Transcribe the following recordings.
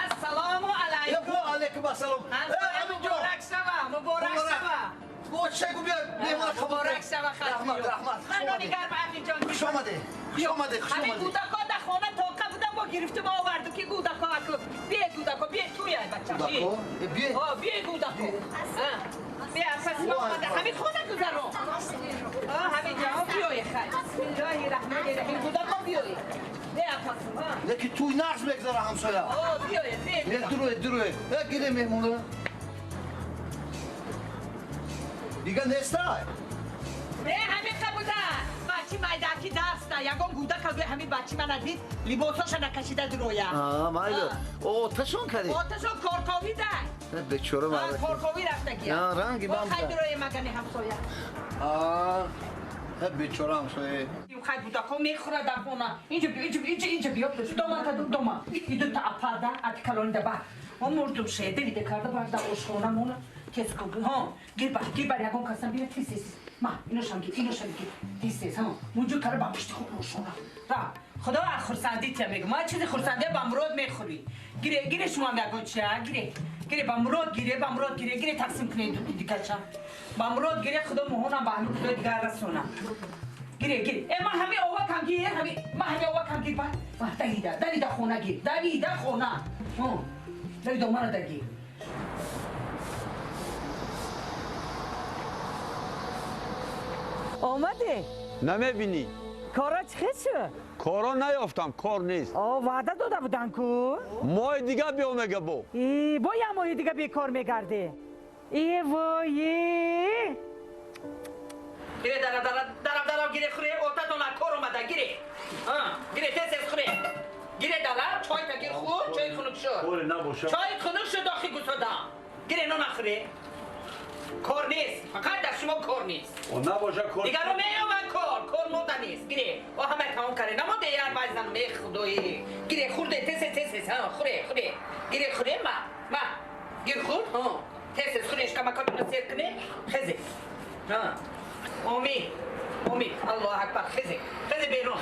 Ассалому алайкум. Ва алайкум ассалом. Муборак шава, муборак шава. Чегу биё, меҳмон муборак шава. Раҳмат, раҳмат. Ман нони гарм Аминҷон. Хуш омадӣ. Хуш омадӣ, хуш омадӣ. Ҳамин гудако дар хона тоқа будам, бо гирифтум овардум ки гудако аку. Бие гудако, бие туя бача. Гудако? Бие. О, бие гудако. Бие пас мо омада ҳамин хона гузаро. О, ҳамин ҷо биёе хай. Бисмиллоҳи раҳмони раҳим. Гудако биёе. Бие пас. Леки туй нағз мегзара ҳамсоя. О, биёе, бие. Дуруе, дуруе. Гире меҳмона. Дига нестай? Не, ҳамин буда. Бачи майдаки дарста. Ягон гудака гӯй ҳамин бачи мана дид, либосоша накашида дуроя. Аа, майли. Оташон кади? Оташон корковӣ да. Бечора мара. Корковӣ рафтагия. Ранги бам. Хай дуроя магани ҳамсоя. Аа, бечора ҳамсоя. Хай гудако мехӯрад дар хона. Инҷо биё, инҷо, инҷо, инҷо биё. Домата, дома. Иду та апада, ати калонида ба. О мурдум шеде виде карда бар да ошхона мона. Тез ку, ҳо, гир бар, гир бар ягон касам биё тез тез. Ма, иношам гир, иношам гир. Тез тез, ҳо. Мунҷо кара ба пишти худ ошхона. Ра, худо аз хурсандӣ тия мегӯ. Ма чизи хурсандӣ ба мурод мехӯрӣ. Гире, гире шумо ҳам ягон чия, гире. Гире ба мурод гире, ба мурод гире, гире тақсим кунед ду дикача. Ба мурод гире, худо моҳонам ба ҳамин худои дигар расонам. Гире, гире. Э, ма ҳамин овакам гир, ҳамин, ма ҳамин овакам гир, ба. Ба, давида, давида хона гир, давида хона. Ҳо. Давида мана да гир. Омадӣ? Намебинӣ. Кора чӣ хел шуд? Коро наёфтам, кор нест. О, ваъда дода будан ку? Моҳи дига биё мега бо. И, бо як моҳи дига бекор мегардӣ. И вой. Гире дарав дарав дарав дарав гире хӯре, отатон аз кор омада гире. Гире тез тез хӯре. Гире дарав, чойта гир хӯр, чой хунук шуд. Хӯре набоша. Чой хунук шуд охи гусодам. Гире нон нахӯре. Кор нест, фақат дар шумо кор нест. О набоша кор. Дигаро меёбанд кор, кор мода нест. Гире, о ҳама тамом карде. Намонде яр вайзан ме худои. Гире хӯрде тез тез тез, ҳа, хӯре, хӯре. Гире хӯре ма, ма. Гир хӯр, ҳа. Тез тез хӯре, шикамакотона сер куне. Хезе. Ҳа. Омин. Омин. Аллоҳ акбар. Хезе. Хезе берун.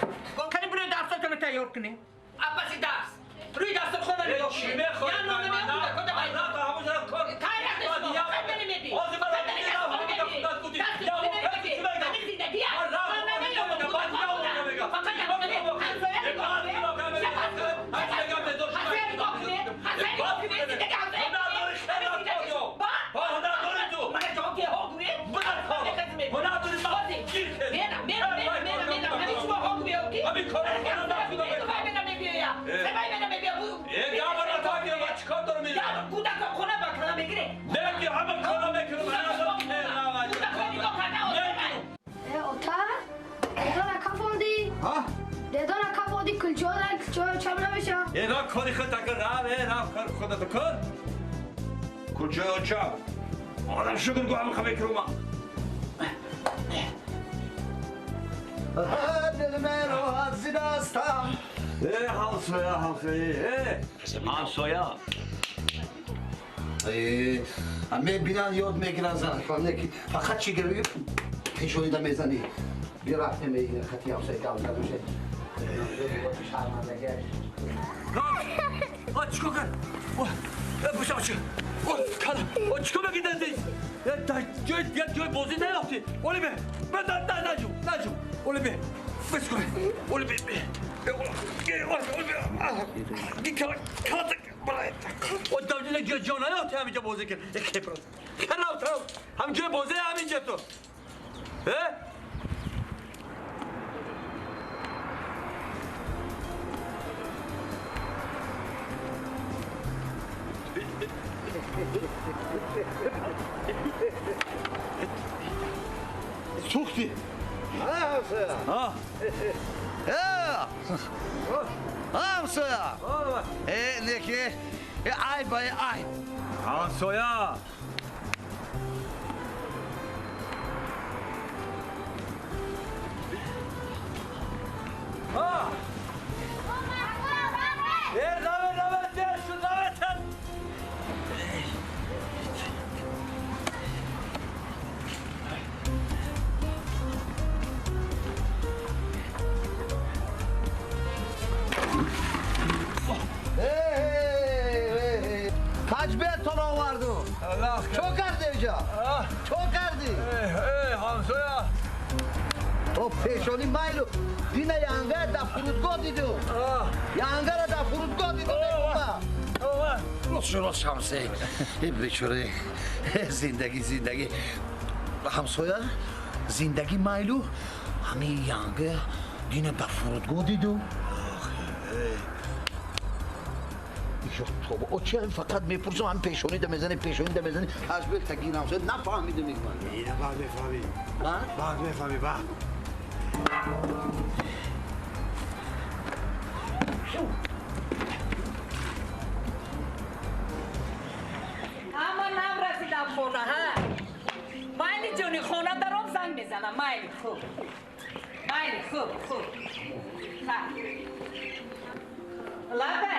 Кани бирои дарсотонро тайёр кунем. Апаси дарс. Рӯи дастурхона нигоҳ кунем. Я нони меомуда, кода бай. را کاری خود تکر را را کار خود تکر کجا اوچا آدم شکر گو هم خبر کروما دل مرا از دستم ای همسایه همسایه ای همسایه ای همه بینن یاد میگیرن زن فقط چی گروی پیشونی دا میزنی بیا رفتیم این خطی همسایه گم زد میشه شرمندگیش. آ چیکار کرد؟ بوشم چی؟ آ چیکار میگی دندی؟ جای جای بازی نیافتی. اولی به، نه نه نجو نجو. اولی به، بس کن. اولی به، اولی به. کار کار برای. او دادن جای جان نیافتی همینجا بازی کرد. خراب خراب. هم جای بازی همینجا تو. ها؟ سوختی ها همسایه نکی ای بای ای همسایه ها تجبیتون آوردم. چو کردی اینجا؟ چو کردی؟ ای همسایه. او پیشونی مایلو دینه ینگه در فرودگاه دیدم. ینگه را در فرودگاه دیدم. راست همسایه. ای بیچاره زندگی زندگی. همسایه زندگی مایلو همین ینگه دینه در فرودگاه دیدم. او چه فقط میپرسم هم پیشونی ده میزنی پیشونی ده میزنی از بیل تگیر همسایه نفهمیدم این من. اینه بعد میفهمی. بعد میفهمی بعد. اما نم رسیدم خونه ها. مایلی جونی خونه درام زنگ میزنم. مایلی خوب. مایلی خوب خوب. لبه.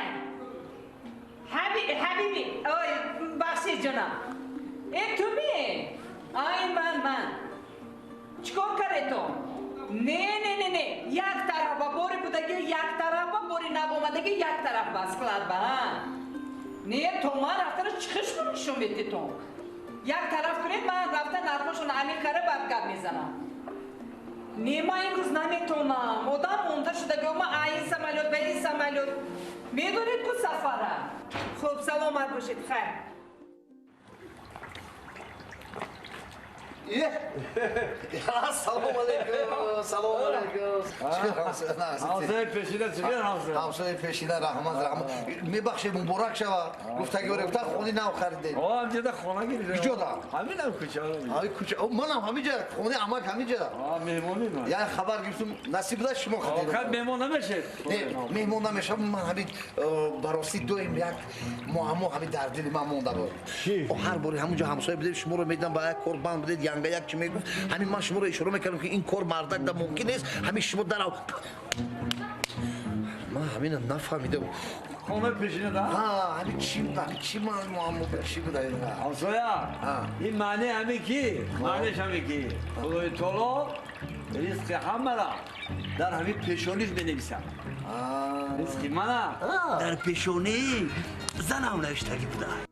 حبیبی اوی بخشید جانم. ای تو می؟ آی من چیکار کردی تو؟ نه نه نه نه یک طرف باری بودگی یک طرف باری نبومدگی یک طرف بس کلاد با نه تو من رفتن چخش نشون میدی تو یک طرف کنید من رفتن نرخشون علی کره بعد گپ میزنم. نه من امروز نمیتونم آدم مونده شده گفت من این سمالیوت به این سمالیوت میدونید کو سفره. خب سلامت باشید خیر. سلام علیکم سلام علیکم. همسایه پیشینه چطور همسایه؟ همسایه پیشینه رحمت رحمت میبخشید مبارک شود. گفتگی گفت خونه نو خریدید. آه همینجا خونه گرفتم. کجا دا؟ همینم کوچه. همین کوچه. منم همینجا خونه عمک همینجا. آه مهمونی من. یعنی خبر گرفتم نصیب داشت شما خرید. آخر مهمون نمیشه. نه مهمون نمیشه. من همین براستی دویم یک معما همین در دل من مونده بود. هر باری همونجا همسایه بودیم شما رو میدم با یک قربان بدید ینگه یک چی میگفت همین من شما رو اشاره میکردم که این کار مردک در ممکن نیست همین شما در من همین نفهمیدم. خونه پیشینه ده؟ ها همین چی بود همین چی من معما چی بود همسایه این معنی همین کی؟ معنیش همین کی؟ خدای تعالی رزق همه را در همین پیشونیش بنویسم. رزق منه در پیشونی زنم نوشتگی بوده.